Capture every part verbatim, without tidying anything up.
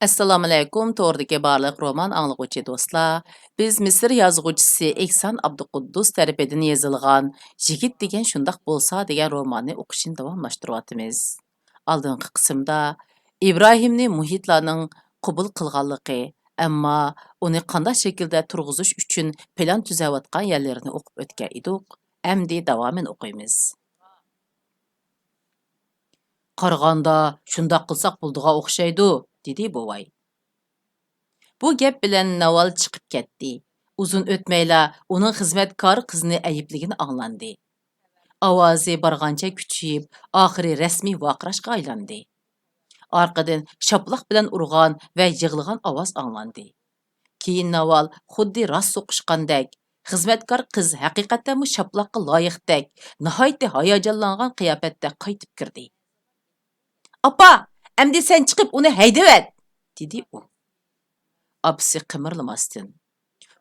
ئەسسالامۇئەلەيكۇم، توردىكى بارلىق رومان ئاڭلىغۇچى دوستلار. بىز مىسىر يازغۇچىسى ئېھسان ئابدۇقۇددۇس تەرىپىدىن يېزىلغان يىگىت دېگەن شۇنداق بولسا دېگەن روماننى ئوقۇشنى داۋاملاشتۇرۇۋاتىمىز. ئالدىنقى قىسىمدا ئىبراھىمنى مۇھىتلارنىڭ قوبۇل قىلغانلىقى، ئەمما ئۇنى قانداق شەكىلدە تۇرغۇزۇش ئۈچۈن پىلان تۈزەۋاتقان يەرلىرىنى ئوقۇپ ئۆتكەن ئىدۇق. ئەمدى داۋامىنى ئوقۇيمىز. «قارىغاندا شۇنداق قىلساق بولىدىغان ئوخشايدۇ»، دېدى بوۋاي. بۇ گەپ بىلەن ناۋال چىقىپ كەتتى. ئۇزۇن ئۆتمەيلا ئۇنىڭ خىزمەتكار قىزنى ئەيىبلىگىنى ئاڭلاندى. ئاۋازى بارغانچە كۈچىيىپ، ئاخىرى رەسمىي ۋارقىراشقا ئايلاندى. ئارقىدىن شاپىلاق بىلەن ئۇرغان ۋە يىغلىغان ئاۋاز ئاڭلاندى. كېيىن ناۋال خۇددى راست سوقۇشقاندەك، خىزمەتكار قىز ھەقىقەتەنمۇ شاپىلاققا لايىقتەك، ناھايىتى ھاياجانلانغان قىياپەتتە قايتىپ كىردى. «ئاپا، ئەمدى سەن چىقىپ ئۇنى ھەيدىۋەت!» دېدى ئۇ. ئاپىسى قىمىرلىماستىن: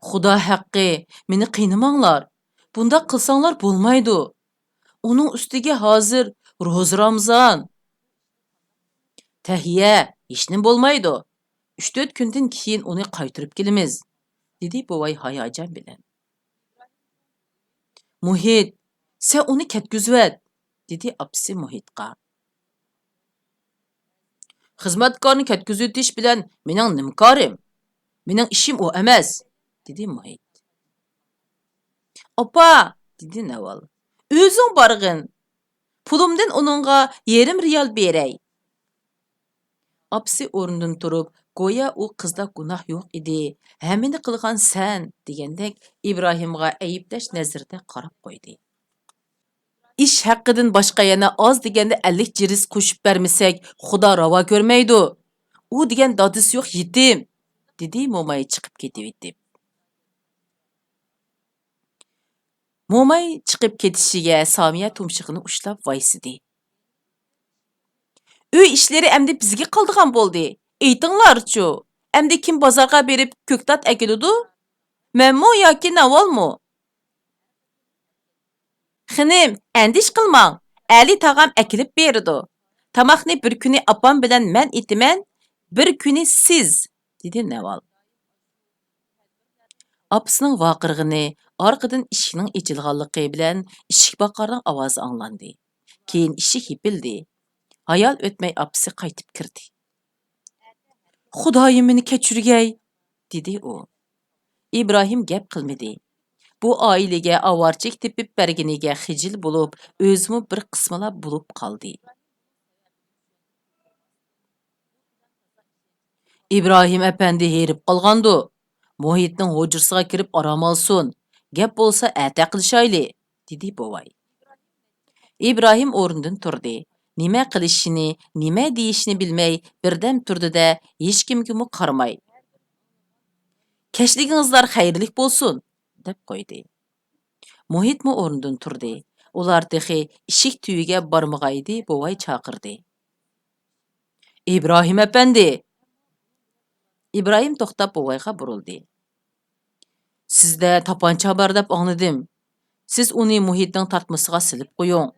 «خۇدا ھەققى، مېنى قىينىماڭلار. بۇنداق قىلساڭلار بولمايدۇ. ئۇنىڭ ئۈستىگە ھازىر روزا رامزان.» «تەھىيە، ھېچنېمە بولمايدۇ. ئۈچ-تۆت كۈندىن كېيىن ئۇنى قايتۇرۇپ كېلىمىز»، دېدى بوۋاي ھاياجان بىلەن. «مۇھىت، سەن ئۇنى كەتكۈزۈۋەت»، دېدى ئاپىسى مۇھىتقا. «خىزمەتكارنى كەتكۈزۈۋېتىش بىلەن مېنىڭ نېمە كارىم؟ مېنىڭ ئىشىم ئۇ ئەمەس»، دېدى مۇھىت. «ئاپا»، دېدى ناۋال، «ئۆزۈڭ بارغىن. پۇلۇمدىن ئۇنىڭغا يېرىم رىيال بېرەي.» ئاپىسى ئورنىدىن تۇرۇپ، گويا ئۇ قىزدا گۇناھ يوق ئىدى، «ھەممىنى قىلغان سەن» دېگەندەك ئىبراھىمغا ئەيىبلەش نەزىرىدە قاراپ قويدى. «ئىش ھەققىدىن باشقا يەنە ئاز دېگەندە ئەللىك جىرىس قوشۇپ بەرمىسەك، خۇدا راۋا كۆرمەيدۇ. ئۇ دېگەن دادىسى يوق يېتىم»، دېدى موماي چىقىپ كېتىۋېتىپ. موماي چىقىپ كېتىشىگە سامىيە تۇمشۇقىنى ئۇشلاپ ۋايسىدى. «ئۆي ئىشلىرى ئەمدى بىزگە قالىدىغان بولدى. ئېيتىڭلارچۇ، ئەمدى كىم بازارغا بېرىپ كۆكتات ئەكېلىدۇ؟ مەنمۇ ياكى ناۋالمۇ؟» «خېنىم، ئەندىشە قىلماڭ، ئەلى تاغام ئەكېلىپ بېرىدۇ. تاماقنى بىر كۈنى ئاپام بىلەن مەن ئېتىمەن، بىر كۈنى سىز»، دېدى ناۋال. ئاپىسىنىڭ ۋارقىرىغىنى، ئارقىدىن ئىشىكنىڭ ئېچىلغانلىقى بىلەن ئىشىك باقارنىڭ ئاۋازى ئاڭلاندى. كېيىن ئىشىك يېپىلدى. ھايال ئۆتمەي ئاپىسى قايتىپ كىردى. «خۇدايىم مېنى كەچۈرگەي!» دېدى ئۇ. ئىبراھىم گەپ قىلمىدى. بۇ ئائىلىگە ئاۋارىچىلىك تېپىپ بەرگىنىگە خىجىل بولۇپ، ئۆزىمۇ بىر قىسمىلا بولۇپ قالدى. «ئىبراھىم ئەپەندى ھېرىپ قالغاندۇ؟ مۇھىتنىڭ ھۇجرىسىغا كىرىپ ئارام ئالسۇن. گەپ بولسا ئەتە قىلىشايلى»، دېدى بوۋاي. ئىبراھىم ئورنىدىن تۇردى. نېمە قىلىشىنى، نېمە دېيىشىنى بىلمەي بىردەم تۇردى-دە، ھېچكىمگىمۇ قارىماي: «كەچلىكىڭىزلار خەيرلىك بولسۇن!» دەپ قويدى. مۇھىتمۇ ئورنىدىن تۇردى. ئۇلار تېخى ئىشىك تۈۋىگە بارمىغانىدى، بوۋاي چاقىردى. «ئىبراھىم ئەپەندى!» ئىبراھىم توختاپ بوۋايغا بۇرۇلدى. «سىزدە تاپانچا بار دەپ ئاڭلىدىم. سىز ئۇنى مۇھىتنىڭ تارتمىسىغا سېلىپ قويۇڭ.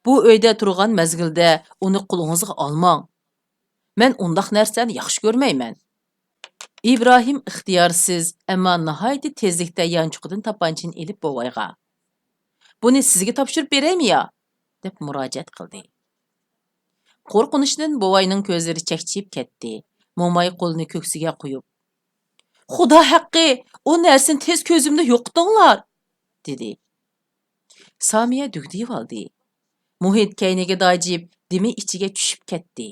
بۇ ئۆيدە تۇرغان مەزگىلدە ئۇنى قولىڭىزغا ئالماڭ. مەن ئۇنداق نەرسىلەرنى ياخشى كۆرمەيمەن.» ئىبراھىم ئىختىيارسىز، ئەمما ناھايىتى تېزلىكتە يانچۇقىدىن تاپانچىنى ئېلىپ بوۋايغا: «بۇنى سىزگە تاپشۇرۇپ بېرەيمۇ يا؟» دەپ مۇراجىئەت قىلدى. قورقۇنچتىن بوۋاينىڭ كۆزلىرى چەكچىيىپ كەتتى. موماي قولىنى كۆكسىگە قويۇپ: «خۇدا ھەققى، ئۇ نەرسىنى تېز كۆزۈمدە يوقىتىڭلار!» دېدى. سامىيە دۈگدىيىۋالدى. مۇھىت كەينىگە داجىيىپ، دېمى ئىچىگە چۈشۈپ كەتتى.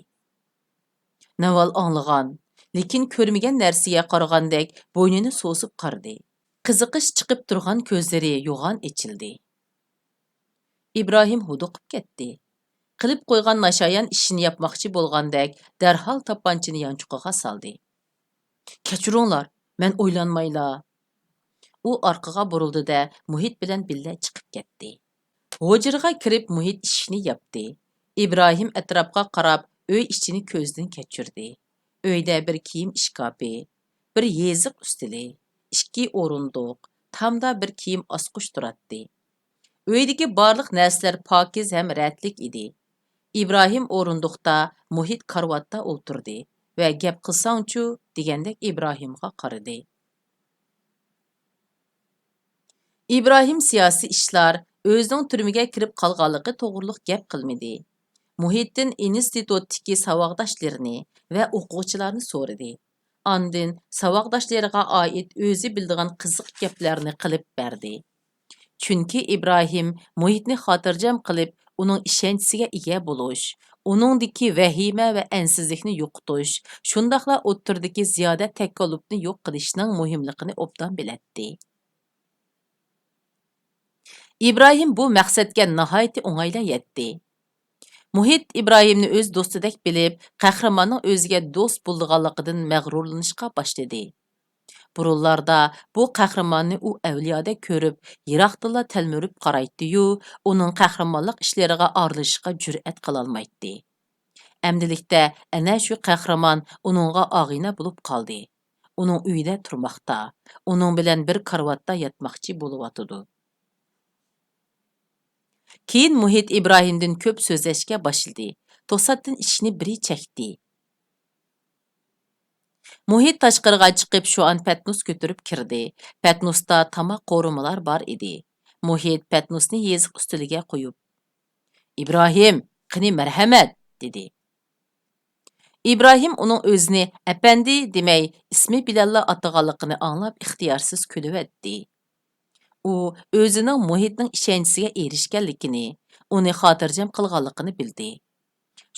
ناۋال ئاڭلىغان، لېكىن كۆرمىگەن نەرسىگە قارىغاندەك بوينىنى سوزۇپ قارىدى. قىزىقىش چىقىپ تۇرغان كۆزلىرى يوغان ئېچىلدى. ئىبراھىم ھودۇقۇپ كەتتى. قىلىپ قويغان ناشايان ئىشىنى ياپماقچى بولغاندەك دەرھال تاپانچىنى يانچۇقىغا سالدى. «كەچۈرۈڭلار، مەن ئويلانمايلا.» ئۇ ئارقىغا بۇرۇلدى-دە، مۇھىت بىلەن بىللە چىقىپ كەتتى. ھۇجرىغا كىرىپ مۇھىت ئىشىكنى ياپتى. ئىبراھىم ئەتراپقا قاراپ ئۆي ئىچىنى كۆزدىن كەچۈردى. ئۆيدە بىر كىيىم ئىشكاپى، بىر يېزىق ئۈستىلى، ئىككى ئورۇندۇق، تامدا بىر كىيىم ئاسقۇچ تۇراتتى. ئۆيدىكى بارلىق نەرسىلەر پاكىز ھەم رەتلىك ئىدى. ئىبراھىم ئورۇندۇقتا، مۇھىت كارىۋاتتا ئولتۇردى. ۋە گەپ قىلساڭچۇ دېگەندەك ئىبراھىمغا قارىدى. ئىبراھىم سىياسىي ئىشلار، ئۆزىنىڭ تۈرمىگە كىرىپ قالغانلىقى توغرۇلۇق گەپ قىلمىدى. مۇھىتتىن ئىنستىتۇتتىكى ساۋاقداشلىرىنى ۋە ئوقۇغۇچىلارنى سورىدى. ئاندىن ساۋاقداشلىرىغا ئائىت ئۆزى بىلىدىغان قىزىق گەپلەرنى قىلىپ بەردى. چۈنكى ئىبراھىم مۇھىتنى خاتىرجەم قىلىپ، ئۇنىڭ ئىشەنچىسىگە ئىگە بولۇش، ئۇنىڭدىكى ۋەھىمە ۋە ئەنسىزلىكنى يوقىتىش، شۇنداقلا ئوتتۇرىدىكى زىيادە تەكەللۇپنى يوق قىلىشنىڭ مۇھىملىقىنى ئوبدان بىلەتتى. ئىبراھىم بۇ مەقسەتكە ناھايىتى ئوڭايلا يەتتى. مۇھىت ئىبراھىمنى ئۆز دوستىدەك بىلىپ، قەھرىماننىڭ ئۆزىگە دوست بولىدىغانلىقىدىن مەغرۇرلىنىشقا باشلىدى. بۇرۇنلاردا بۇ قەھرىماننى ئۇ ئەۋلىيادەك كۆرۈپ، يىراقتىنلا تەلمۈرۈپ قارايتتى-يۇ، ئۇنىڭ قەھرىمانلىق ئىشلىرىغا ئارىلىشىشقا جۈرئەت قىلالمايتتى. ئەمدىلىكتە ئەنە شۇ قەھرىمان ئۇنىڭغا ئاغىنە بولۇپ قالدى. ئۇنىڭ ئۆيىدە تۇرماقتا، ئۇنىڭ بىلەن بىر كارىۋاتتا ياتماقچى بولۇۋاتىدۇ. كېيىن مۇھىت ئىبراھىمدىن كۆپ سۆزلەشكە باشلىدى. توساتتىن ئىشىكنى بىرى چەكتى. مۇھىت تاشقىرىغا چىقىپ، شۇئان پەتنۇس كۆتۈرۈپ كىردى. پەتنۇستا تاماق قورۇمىلار بار ئىدى. مۇھىت پەتنۇسنى يېزىق ئۈستىلىگە قويۇپ، «ئىبراھىم، قېنى مەرھەمەت!» دېدى. ئىبراھىم ئۇنىڭ ئۆزىنى ئەپەندى دېمەي، ئىسمى بىلەنلا ئاتىغانلىقىنى ئاڭلاپ، ئىختىيارسىز كۈلۈۋەتتى. ئۇ ئۆزىنىڭ مۇھىتنىڭ ئىشەنچىسىگە ئېرىشكەنلىكىنى، ئۇنى خاتىرجەم قىلغانلىقىنى بىلدى.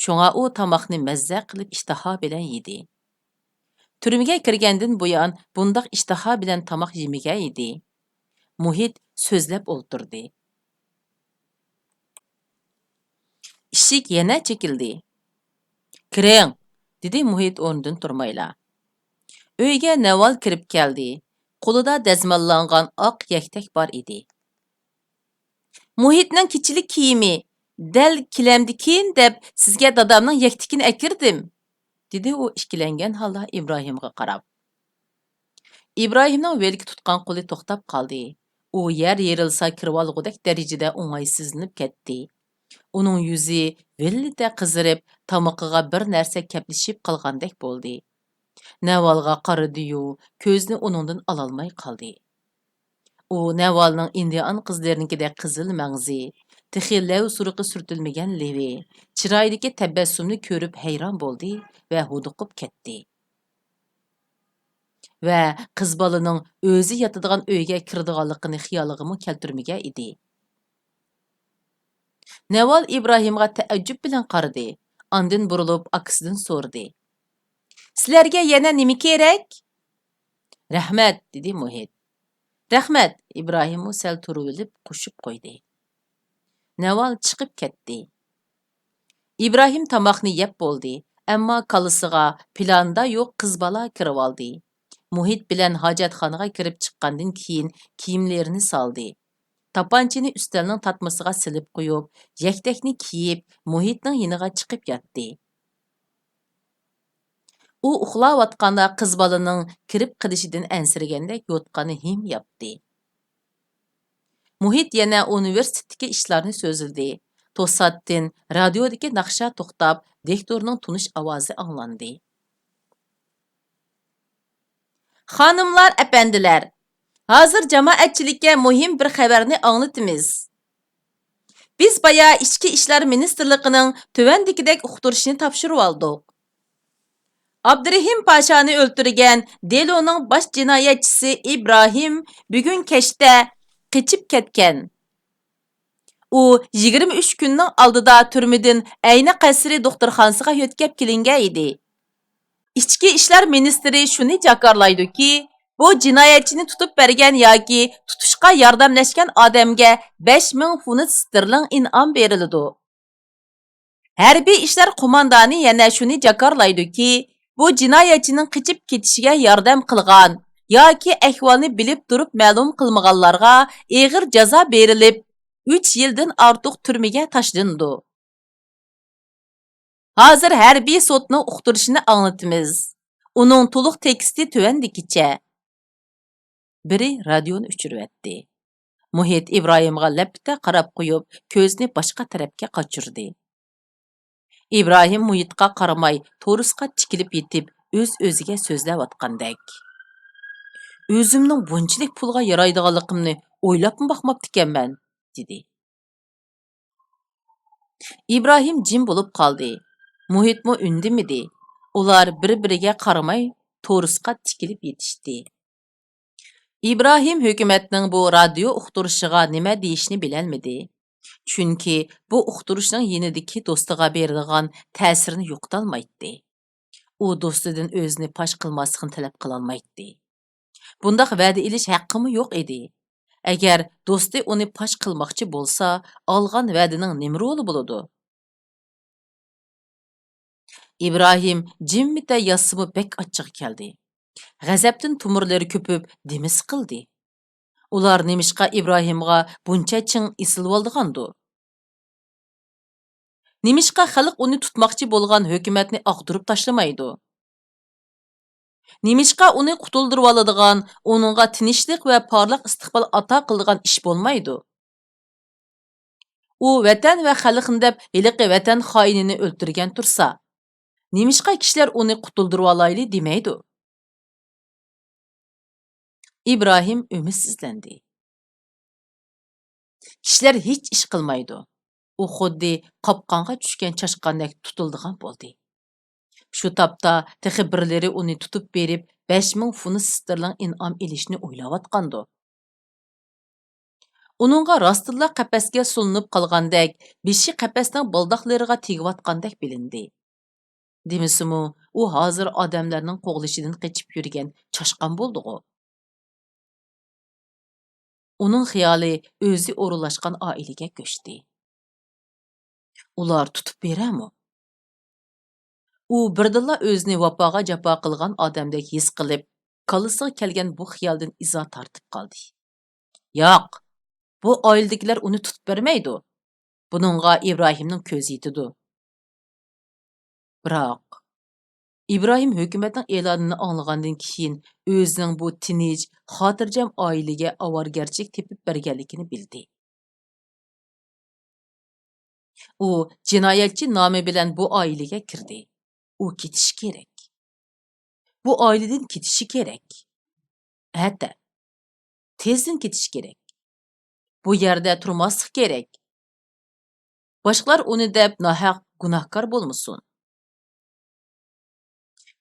شۇڭا ئۇ تاماقنى مەززە قىلىپ ئىشتىها بىلەن يېدى. تۈرمىگە كىرگەندىن بۇيان بۇنداق ئىشتىها بىلەن تاماق يېمىگەن ئىدى. مۇھىت سۆزلەپ ئولتۇردى. ئىشىك يەنە چېكىلدى. «كىرىڭ!» دېدى مۇھىت ئورنىدىن تۇرمايلا. ئۆيگە نەۋال كىرىپ كەلدى. قولىدا دەزماللانغان ئاق يەكتەك بار ئىدى. «مۇھىتنىڭ كېچىلىك كىيىمى، دەل كېلەمدىكىن دەپ سىزگە دادامنىڭ يەكتىكىنى ئەكىردىم»، دېدى ئۇ ئىككىلەنگەن ھالدا ئىبراھىمغا قاراپ. ئىبراھىمنىڭ ۋىلىكى تۇتقان قولى توختاپ قالدى. ئۇ يەر يېرىلسا كىرىۋالغۇدەك دەرىجىدە ئوڭايسىزلىنىپ كەتتى. ئۇنىڭ يۈزى ۋىللىتە قىزىرىپ، تامىقىغا بىر نەرسە كەپلىشىپ قالغاندەك بولدى. نەۋالغا قارىدىيۇ، كۆزىنى ئۇنىڭدىن ئالالماي قالدى. ئۇ نەۋالنىڭ ئىندىئان قىزلىرىنىڭكىدەك قىزىل مەڭزى، تېخى لەۋ سۇرۇقى سۈرتۈلمىگەن لېۋى، چىرايىدىكى تەبەسسۇمنى كۆرۈپ ھەيران بولدى ۋە ھودۇقۇپ كەتتى. ۋە قىز بالىنىڭ ئۆزى ياتىدىغان ئۆيگە كىرىدىغانلىقىنى خىيالىغىمۇ كەلتۈرمىگەن ئىدى. نەۋال ئىبراھىمغا تەئەججۈپ بىلەن قارىدى، ئاندىن بۇرۇلۇپ ئاكىسىدىن سورىدى. «سىلەرگە يەنە نېمە كېرەك؟» «رەھمەت»، دېدى مۇھىت. «رەھمەت»، ئىبراھىممۇ سەل تۇرۇۋېلىپ قوشۇپ قويدى. نەۋال چىقىپ كەتتى. ئىبراھىم تاماقنى يەپ بولدى، ئەمما كاللىسىغا پىلاندا يوق قىز بالا كىرىۋالدى. مۇھىت بىلەن ھاجەتخانىغا كىرىپ چىققاندىن كېيىن كىيىملىرىنى سالدى. تاپانچىنى ئۈستەلنىڭ تارتمىسىغا سېلىپ قويۇپ، يەكتەكنى كىيىپ، مۇھىتنىڭ يېنىغا چىقىپ ياتتى. ئۇ ئۇخلاۋاتقاندا قىز بالىنىڭ كىرىپ قېلىشىدىن ئەنسىرىگەندەك يوتقاننى ھىم ياپتى. مۇھىت يەنە ئۇنىۋېرسىتېتتىكى ئىشلارنى سۆزلىدى. توساتتىن رادىيودىكى ناخشا توختاپ، دىكتورنىڭ تونۇش ئاۋازى ئاڭلاندى. خانىملار، ئەپەندىلەر، ھازىر جامائەتچىلىككە مۇھىم بىر خەۋەرنى ئاڭلىتىمىز. بىز بايا ئىچكى ئىشلار مىنىستىرلىقىنىڭ تۆۋەندىكىدەك ئۇقتۇرۇشىنى تاپشۇرۇۋالدۇق. ئابدۇرېھىم پاشانى ئۆلتۈرگەن دېلونىڭ باش جىنايەتچىسى ئىبراھىم بۈگۈن كەچتە قېچىپ كەتكەن. ئۇ يىگىرمە ئۈچ كۈننىڭ ئالدىدا تۈرمىدىن ئەينى قەسرى دوختۇرخانىسىغا يۆتكەپ كېلىنگەن ئىدى. ئىچكى ئىشلار مىنىستىرى شۇنى جاكارلايدۇكى، بۇ جىنايەتچىنى تۇتۇپ بەرگەن ياكى تۇتۇشقا ياردەملەشكەن ئادەمگە بەش مىڭ فۇنت ستېرلىڭ ئىنئام بېرىلىدۇ. ھەربىي ئىشلار قوماندانى يەنە شۇنى جاكارلايدۇكى، بۇ جىنايەتچىنىڭ قېچىپ كېتىشىگە ياردەم قىلغان ياكى ئەھۋالنى بىلىپ تۇرۇپ مەلۇم قىلمىغانلارغا ئېغىر جازا بېرىلىپ، ئۈچ يىلدىن ئارتۇق تۈرمىگە تاشلىنىدۇ. ھازىر ھەربىي سوتنىڭ ئۇقتۇرۇشىنى ئاڭلىتىمىز. ئۇنىڭ تولۇق تېكىستى تۆۋەندىكىچە. بىرى رادىيونى ئۆچۈرۈۋەتتى. مۇھىت ئىبراھىمغا لەپپىدە قاراپ قويۇپ، كۆزىنى باشقا تەرەپكە قاچۇردى. ئىبراھىم مۇھىتقا قارىماي، تورۇسقا تىكىلىپ يېتىپ، ئۆز-ئۆزىگە سۆزلەۋاتقاندەك. «ئۆزۈمنىڭ بۇنچىلىك پۇلغا يارايدىغانلىقىمنى ئويلاپمۇ باقماپتىكەنمەن»، دېدى. ئىبراھىم جىم بولۇپ قالدى. مۇھىتمۇ ئۈندىمىدى. ئۇلار بىر-بىرىگە قارىماي، تورۇسقا تىكىلىپ يېتىشتى. ئىبراھىم ھۆكۈمەتنىڭ بۇ رادىيو ئۇقتۇرۇشىغا نېمە دېيىشنى بىلەلمىدى. چۈنكى بۇ ئۇقتۇرۇشنىڭ يېنىدىكى دوستىغا بېرىدىغان تەسىرىنى يوقىتالمايتتى. ئۇ دوستىدىن ئۆزىنى پاش قىلماسلىقنى تەلەپ قىلالمايتتى. بۇنداق ۋەدە ئېلىش ھەققىمۇ يوق ئىدى. ئەگەر دوستى ئۇنى پاش قىلماقچى بولسا، ئالغان ۋەدىنىڭ نېمە رولى بولىدۇ؟ ئىبراھىم جىممىتە ياتسىمۇ بەك ئاچچىقى كەلدى. غەزەپتىن تومۇرلىرى كۆپۈپ، دېمى سىقىلدى. ئۇلار نېمىشقا ئىبراھىمغا بۇنچە چىڭ ئېسىلىۋالىدىغاندۇ؟ نېمىشقا خەلق ئۇنى تۇتماقچى بولغان ھۆكۈمەتنى ئاغدۇرۇپ تاشلىمايدۇ؟ نېمىشقا ئۇنى قۇتۇلدۇرۇۋالىدىغان، ئۇنىڭغا تىنچلىق ۋە پارلاق ئىستىقبال ئاتا قىلىدىغان ئىش بولمايدۇ؟ ئۇ ۋەتەن ۋە خەلقنى دەپ ھېلىقى ۋەتەن خائىنىنى ئۆلتۈرگەن تۇرسا، نېمىشقا كىشىلەر ئۇنى قۇتۇلدۇرۇۋالايلى دېمەيدۇ؟ ئىبراھىم ئۈمىدسىزلەندى. كىشىلەر ھېچ ئىش قىلمايدۇ. ئۇ خۇددى قاپقانغا چۈشكەن چاشقاندەك تۇتۇلىدىغان بولدى. شۇ تاپتا تېخى بىرلىرى ئۇنى تۇتۇپ بېرىپ، بەش مىڭ فۇنت ستېرلىڭ ئىنئام ئېلىشنى ئويلاۋاتقاندۇ؟ ئۇنىڭغا راستتىنلا قەپەسكە سولىنىپ قالغاندەك، بېشى قەپەسنىڭ بالداقلىرىغا تېگىۋاتقاندەك بىلىندى. دېمىسىمۇ، ئۇ ھازىر ئادەملەرنىڭ قوغلىشىدىن قېچىپ يۈرگەن چاشقان بولدىغۇ؟ ئۇنىڭ خىيالى ئۆزى ئورۇنلاشقان ئائىلىگە كۆچتى. ئۇلار تۇتۇپ بېرەرمۇ؟ ئۇ بىردىنلا ئۆزىنى ۋاپاغا جاپا قىلغان ئادەمدەك ھېس قىلىپ، كاللىسىغا كەلگەن بۇ خىيالدىن ئىزا تارتىپ قالدى. ياق، بۇ ئائىلىدىكىلەر ئۇنى تۇتۇپ بەرمەيدۇ. بۇنىڭغا ئىبراھىمنىڭ كۆزى يېتىدۇ. بىراق، ئىبراھىم ھۆكۈمەتنىڭ ئېلانىنى ئاڭلىغاندىن كېيىن، ئۆزىنىڭ بۇ تىنچ، خاتىرجەم ئائىلىگە ئاۋارىگەرچىلىك تېپىپ بەرگەنلىكىنى بىلدى. ئۇ جىنايەتچى نامى بىلەن بۇ ئائىلىگە كىردى. ئۇ كېتىشى كېرەك. بۇ ئائىلىدىن كېتىشى كېرەك. ئەتە. تېزدىن كېتىشى كېرەك. بۇ يەردە تۇرماسلىق كېرەك. باشقىلار ئۇنى دەپ ناھەق گۇناھكار بولمىسۇن.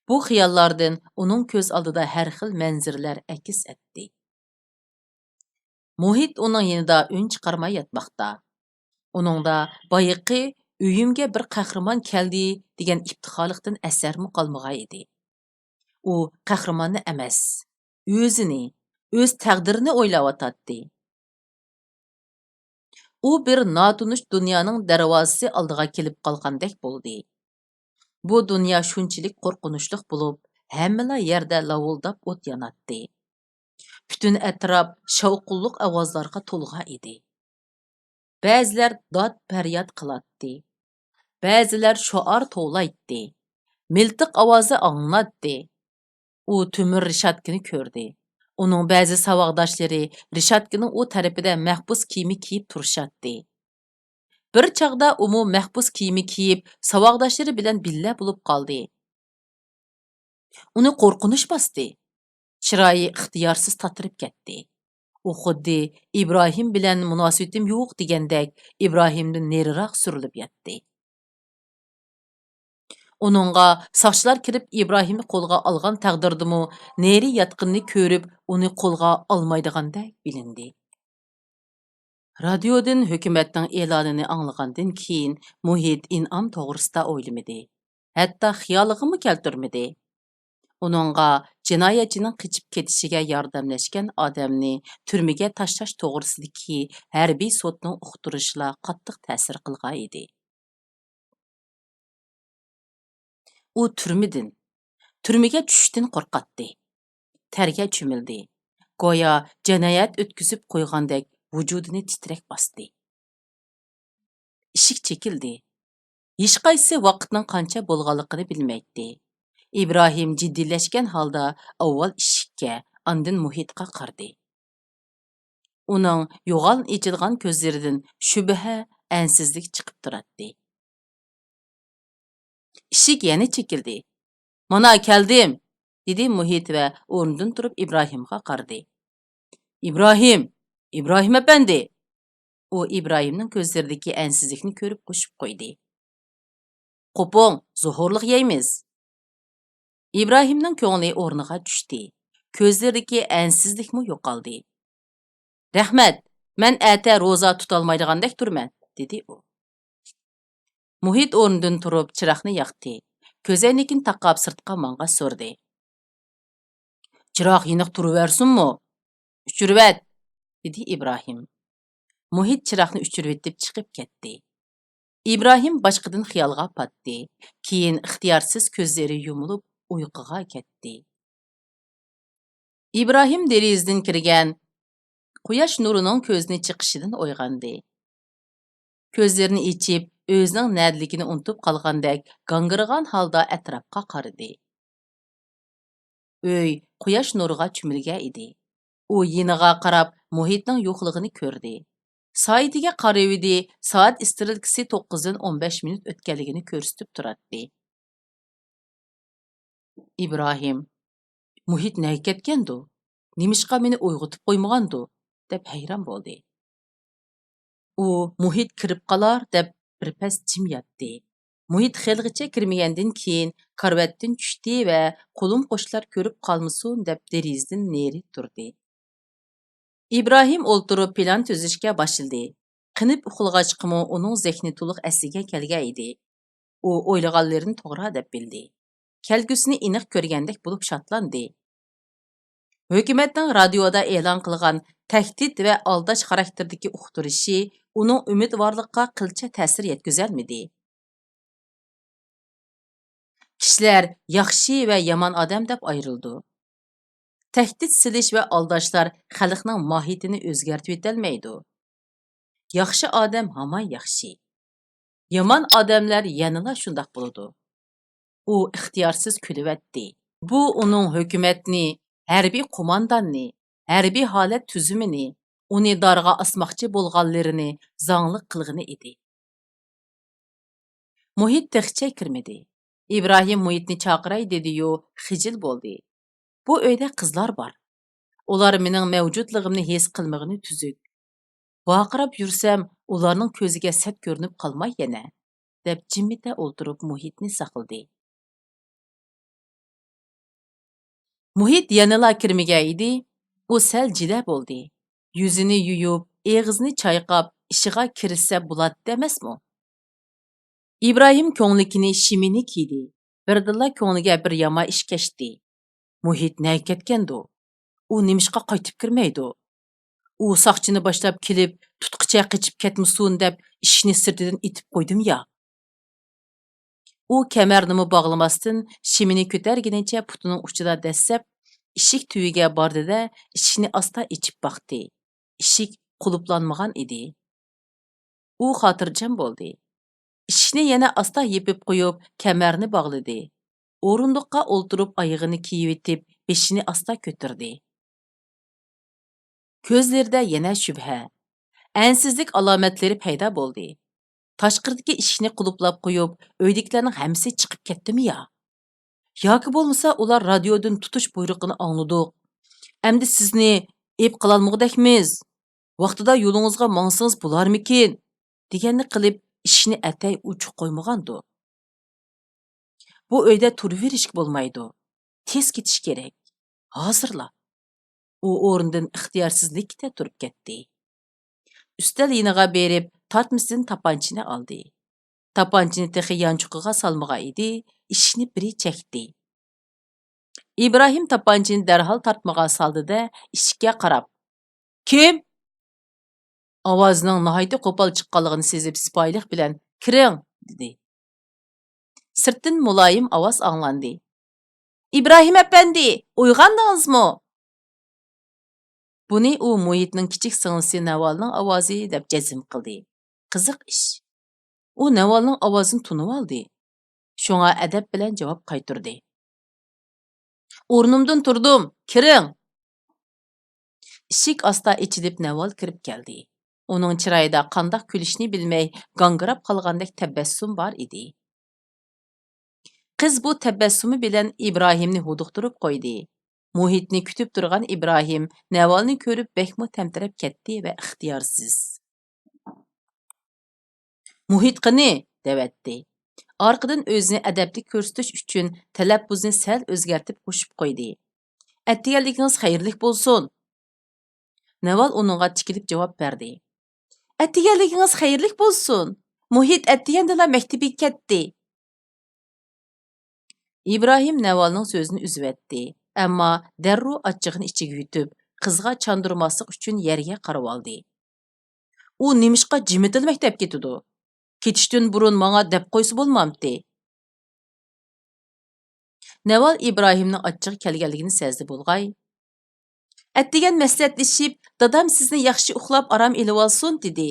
بۇ خىياللاردىن ئۇنىڭ كۆز ئالدىدا ھەر خىل مەنزىرىلەر ئەكس ئەتتى. مۇھىت ئۇنىڭ يېنىدا ئۈن چىقارماي ياتماقتا. ئۇنىڭدا بايىقى «ئۆيۈمگە بىر قەھرىمان كەلدى» دېگەن ئىپتىخارلىقتىن ئەسەرمۇ قالمىغان ئىدى. ئۇ قەھرىماننى ئەمەس، ئۆزىنى، ئۆز تەقدىرىنى ئويلاۋاتاتتى. ئۇ بىر ناتونۇش دۇنيانىڭ دەرۋازىسى ئالدىغا كېلىپ قالغاندەك بولدى. بۇ دۇنيا شۇنچىلىك قورقۇنچلۇق بولۇپ، ھەممىلا يەردە لاۋۇلداپ ئوت ياناتتى. پۈتۈن ئەتراپ شاۋقۇنلۇق ئاۋازلارغا تولغان ئىدى. بەزىلەر داد-پەرياد قىلاتتى. بەزىلەر شوئار توۋلايتتى. مىلتىق ئاۋازى ئاڭلىناتتى. ئۇ تۆمۈر رېشاتكىنى كۆردى. ئۇنىڭ بەزى ساۋاقداشلىرى رېشاتكىنىڭ ئۇ تەرىپىدە مەھبۇس كىيىمى كىيىپ تۇرۇشاتتى. بىر چاغدا ئۇمۇ مەھبۇس كىيىمى كىيىپ، ساۋاقداشلىرى بىلەن بىللە بولۇپ قالدى. ئۇنى قورقۇنچ باستى. چىرايى ئىختىيارسىز تاتىرىپ كەتتى. ئۇ خۇددى «ئىبراھىم بىلەن مۇناسىۋىتىم يوق» دېگەندەك ئىبراھىمدىن نېرىراق سۈرۈلۈپ ياتتى. ئۇنىڭغا ساقچىلار كىرىپ ئىبراھىمنى قولغا ئالغان تەقدىردىمۇ، نېرى ياتقىنىنى كۆرۈپ ئۇنى قولغا ئالمايدىغاندەك بىلىندى. رادىيودىن ھۆكۈمەتنىڭ ئېلانىنى ئاڭلىغاندىن كېيىن، مۇھىت ئىنئام توغرىسىدا ئويلىمىدى. ھەتتا خىيالىغىمۇ كەلتۈرمىدى. ئۇنىڭغا جىنايەتچىنىڭ قېچىپ كېتىشىگە ياردەملەشكەن ئادەمنى تۈرمىگە تاشلاش توغرىسىدىكى ھەربىي سوتنىڭ ئۇقتۇرۇشىلا قاتتىق تەسىر قىلغان ئىدى. ئۇ تۈرمىدىن، تۈرمىگە چۈشۈشتىن قورقاتتى. تەرگە چۆمۈلدى. گويا جىنايەت ئۆتكۈزۈپ قويغاندەك ۋۇجۇدىنى تىترەك باستى. ئىشىك چېكىلدى. ھېچقايسى ۋاقىتنىڭ قانچە بولغانلىقىنى بىلمەيتتى. ئىبراھىم جىددىيلەشكەن ھالدا ئاۋۋال ئىشىككە، ئاندىن مۇھىتقا قارىدى. ئۇنىڭ يوغان ئېچىلغان كۆزلىرىدىن شۈبھە، ئەنسىزلىك چىقىپ تۇراتتى. ئىشىك يەنە چېكىلدى. «مانا كەلدىم!» دېدى مۇھىت ۋە ئورنىدىن تۇرۇپ ئىبراھىمغا قارىدى. «ئىبراھىم! ئىبراھىم ئەپەندى!» ئۇ ئىبراھىمنىڭ كۆزلىرىدىكى ئەنسىزلىكنى كۆرۈپ قوشۇپ قويدى. «قوپۇڭ، زوھۇرلۇق يەيمىز.» ئىبراھىمنىڭ كۆڭلى ئورنىغا چۈشتى. كۆزلىرىدىكى ئەنسىزلىكمۇ يوقالدى. «رەھمەت، مەن ئەتە روزا تۇتالمايدىغاندەك تۇرىمەن،» دېدى ئۇ. مۇھىت ئورنىدىن تۇرۇپ چىراغنى ياقتى. كۆزەينىكىنى تاقاپ سىرتقا ماڭغاچ سورىدى. «چىراغ يېنىق تۇرۇۋەرسۇنمۇ؟» «ئۆچۈرۈۋەت!» دېدى ئىبراھىم. مۇھىت چىراغنى ئۆچۈرۈۋېتىپ چىقىپ كەتتى. ئىبراھىم باشقىدىن خىيالغا پاتتى. كېيىن ئىختىيارسىز كۆزلىرى يۇمۇلۇپ ئۇيقۇغا كەتتى. ئىبراھىم دېرىزىدىن كىرگەن قۇياش نۇرىنىڭ كۆزىنى چېقىشىدىن ئويغاندى. كۆزلىرىنى ئېچىپ، ئۆزىنىڭ نەدىلىكىنى ئۇنتۇپ قالغاندەك گاڭگىرىغان ھالدا ئەتراپقا قارىدى. ئۆي قۇياش نۇرىغا چۆمۈلگەن ئىدى. ئۇ يېنىغا قاراپ مۇھىتنىڭ يوقلۇقىنى كۆردى. سائىتىگە قارىۋىدى، سائەت ئىسترېلكىسى توققۇزدىن ئون بەش مىنۇت ئۆتكەنلىكىنى كۆرسىتىپ تۇراتتى. ئىبراھىم، مۇھىت نەگە كەتكەندۇ؟ نېمىشقا مېنى ئويغىتىپ قويمىغاندۇ؟ دەپ ھەيران بولدى. ئۇ مۇھىت كىرىپ قالار دەپ بىر پەس جىم ياتتى. مۇھىت خېلىغىچە كىرمىگەندىن كېيىن كارىۋەتتىن چۈشتى ۋە قولۇم قوشلار كۆرۈپ قالمىسۇن دەپ دېرىزىدىن نېرى تۇردى. ئىبراھىم ئولتۇرۇپ پىلان تۈزۈشكە باشلىدى. قېنىپ ئۇخلىغاچقىمۇ ئۇنىڭ زېھنى تولۇق ئەسلىگە كەلگەن ئىدى. ئۇ ئويلىغانلىرىنى توغرا دەپ بىلدى. كەلگۈسىنى ئېنىق كۆرگەندەك بولۇپ شادلاندى. ھۆكۈمەتنىڭ رادىيودا ئېلان قىلغان تەھدىت ۋە ئالداش خاراكتېرىدىكى ئۇقتۇرۇشى ئۇنىڭ ئۈمىدۋارلىقىغا قىلچە تەسىر يەتكۈزەلمىدى. كىشىلەر ياخشى ۋە يامان ئادەم دەپ ئايرىلىدۇ. تەھدىت سېلىش ۋە ئالداشلار خەلقنىڭ ماھىيىتىنى ئۆزگەرتىۋېتەلمەيدۇ. ياخشى ئادەم ھامان ياخشى. يامان ئادەملەر يەنىلا شۇنداق بولىدۇ. ئۇ ئىختىيارسىز كۈلۈۋەتتى. بۇ ئۇنىڭ ھۆكۈمەتنى، ھەربىي قومانداننى، ھەربىي ھالەت تۈزۈمىنى، ئۇنى دارغا ئاسماقچى بولغانلىرىنى زاڭلىق قىلغىنى ئىدى. مۇھىت تېخىچە كىرمىدى. ئىبراھىم مۇھىتنى چاقىراي دېدىيۇ، خىجىل بولدى. بۇ ئۆيدە قىزلار بار. ئۇلار مېنىڭ مەۋجۇتلۇقۇمنى ھېس قىلمىغىنى تۈزۈك. ۋارقىراپ يۈرسەم، ئۇلارنىڭ كۆزىگە سەت كۆرۈنۈپ قالماي يەنە، دەپ جىممىتە ئولتۇرۇپ مۇھىتنى ساقلىدى. مۇھىت يەنىلا كىرمىگەن ئىدى، ئۇ سەل جىلە بولدى. يۈزىنى يۇيۇپ، ئېغىزىنى چايقاپ، ئىشىغا كىرىشسە بولاتتى ئەمەسمۇ؟ ئىبراھىم كۆڭلىكىنى شىمىنى كىيدى. بىردىنلا كۆڭلىگە بىر يامان ئىش كەچتى. مۇھىت نەگە كەتكەندۇ؟ ئۇ نېمىشقا قايتىپ كىرمەيدۇ؟ ئۇ ساقچىنى باشلاپ كېلىپ، تۇتقىچە قېچىپ كەتمىسۇن دەپ ئىشىكنى سىرتىدىن ئېتىپ قويدۇم يا؟ ئۇ كەمەرنىمۇ باغلىماستىن، شىمىنى كۆتەرگىنىچە پۇتىنىڭ ئۇچىدا دەسسەپ، ئىشىك تۈۋىگە باردى-دە، ئىشىكنى ئاستا ئېچىپ باقتى. ئىشىك قۇلۇپلانمىغان ئىدى. ئۇ خاتىرجەم بولدى. ئىشىكنى يەنە ئاستا يېپىپ قويۇپ، كەمەرنى باغلىدى. ئورۇندۇققا ئولتۇرۇپ، ئايىغىنى كىيىۋېتىپ، بېشىنى ئاستا كۆتۈردى. كۆزلىرىدە يەنە شۈبھە، ئەنسىزلىك ئالامەتلىرى پەيدا بولدى. تاشقىرىدىكى ئىشىكنى قۇلۇپلاپ قويۇپ، ئۆيدىكىلەرنىڭ ھەممىسى چىقىپ كەتتىمۇ يا؟ ياكى بولمىسا ئۇلار رادىيودىن تۇتۇش بۇيرۇقىنى ئاڭلىدۇق. ئەمدى سىزنى ئېپ قالالمىغۇدەكمىز. ۋاقتىدا يولىڭىزغا ماڭسىڭىز بولارمىكىن؟ دېگەننى قىلىپ، ئىشىكنى ئەتەي ئوچۇق قويمىغاندۇ؟ بۇ ئۆيدە تۇرۇۋېرىشكە بولمايدۇ. تېز كېتىش كېرەك. ھازىرلا. ئۇ ئورنىدىن ئىختىيارسىز لىككىدە تۇرۇپ كەتتى. ئۈستەل يېنىغا بېرىپ، تارتمىسىدىن تاپانچىنى ئالدى. تاپانچىنى تېخى يانچۇقىغا سالمىغان ئىدى، ئىشىكنى بىرى چەكتى. ئىبراھىم تاپانچىنى دەرھال تارتمىغا سالدى-دە، ئىشىككە قاراپ، «كىم؟» ئاۋازىنىڭ ناھايىتى قوپال چىققانلىقىنى سېزىپ، سىپايىلىق بىلەن، «كىرىڭ!» دېدى. سىرتتىن مۇلايىم ئاۋاز ئاڭلاندى. «ئىبراھىم ئەپەندى، ئويغاندىڭىزمۇ؟» بۇنى ئۇ مۇھىتنىڭ كىچىك سىڭلىسى نەۋالنىڭ ئاۋازى دەپ جەزم قىلدى. قىزىق ئىش. ئۇ نەۋالنىڭ ئاۋازىنى تونۇۋالدى. شۇڭا ئەدەپ بىلەن جاۋاب قايتۇردى. «ئورنۇمدىن تۇردۇم، كىرىڭ!» ئىشىك ئاستا ئېچىلىپ، نەۋال كىرىپ كەلدى. ئۇنىڭ چىرايىدا قانداق كۈلۈشنى بىلمەي، گاڭگىراپ قالغاندەك تەبەسسۇم بار ئىدى. قىز بۇ تەبەسسۇمى بىلەن ئىبراھىمنى ھودۇقتۇرۇپ قويدى. مۇھىتنى كۈتۈپ تۇرغان ئىبراھىم نەۋالنى كۆرۈپ بەكمۇ تەمتىرەپ كەتتى ۋە ئىختىيارسىز. مۇھىت قېنى؟ دەۋەتتى. ئارقىدىن ئۆزىنى ئەدەپلىك كۆرسىتىش ئۈچۈن تەلەپپۇزنى سەل ئۆزگەرتىپ قوشۇپ قويدى. ئەتىگەنلىكىڭىز خەيرلىك بولسۇن! نەۋال ئۇنىڭغا تىكىلىپ جاۋاب بەردى. ئەتىگەنلىكىڭىز خەيرلىك بولسۇن! مۇھىت ئەتىگەندىلا مەكتىپىگە كەتتى. ئىبراھىم نەۋالنىڭ سۆزىنى ئۈزۈۋەتتى، ئەمما دەررۇ ئاچچىقىنى ئىچىگە يۇتۇپ، قىزغا چاندۇرماسلىق ئۈچۈن يەرگە قارىۋالدى. ئۇ نېمىشقا جىمىتىلا مەكتەپكە كېتىدۇ؟ كېتىشتىن بۇرۇن ماڭا دەپ قويسا بولمامتى؟ نەۋال ئىبراھىمنىڭ ئاچچىقى كەلگەنلىكىنى سەزدى بولغاي. ئەتىگەن مەسلىھەتلىشىپ، دادام سىزنى ياخشى ئۇخلاپ ئارام ئېلىۋالسۇن، دېدى.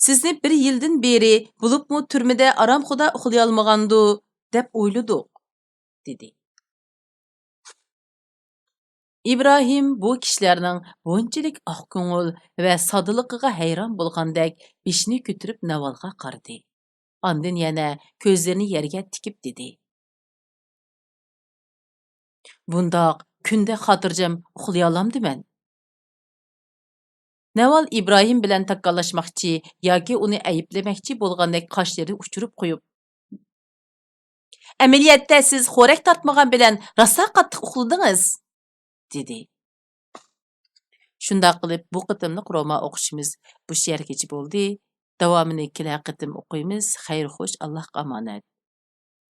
سىزنى بىر يىلدىن بېرى، بولۇپمۇ تۈرمىدە ئارامخۇدا ئۇخلىيالمىغاندۇ، دەپ ئويلىدۇق، دېدى. ئىبراھىم بۇ كىشىلەرنىڭ بۇنچىلىك ئاق كۆڭۈل ۋە سادىلىقىغا ھەيران بولغاندەك بېشىنى كۆتۈرۈپ نەۋالغا قارىدى. ئاندىن يەنە كۆزلىرىنى يەرگە تىكىپ دېدى. بۇنداق كۈندە خاتىرجەم ئۇخلىيالامدىمەن؟ نەۋال ئىبراھىم بىلەن تاكاللاشماقچى ياكى ئۇنى ئەيىبلىمەكچى بولغاندەك قاشلىرىنى ئۇچۇرۇپ قويۇپ، ئەمەلىيەتتە سىز خورەك تارتمىغان بىلەن راسا قاتتىق ئۇخلىدىڭىز، دېدى. شۇنداق قىلىپ، بۇ قېتىملىق رومان ئوقۇشىمىز بۇ يەرگىچە بولدى. داۋامىنى كېلەر قېتىم ئوقۇيمىز. خەير خوش، ئاللاھقا ئامانەت.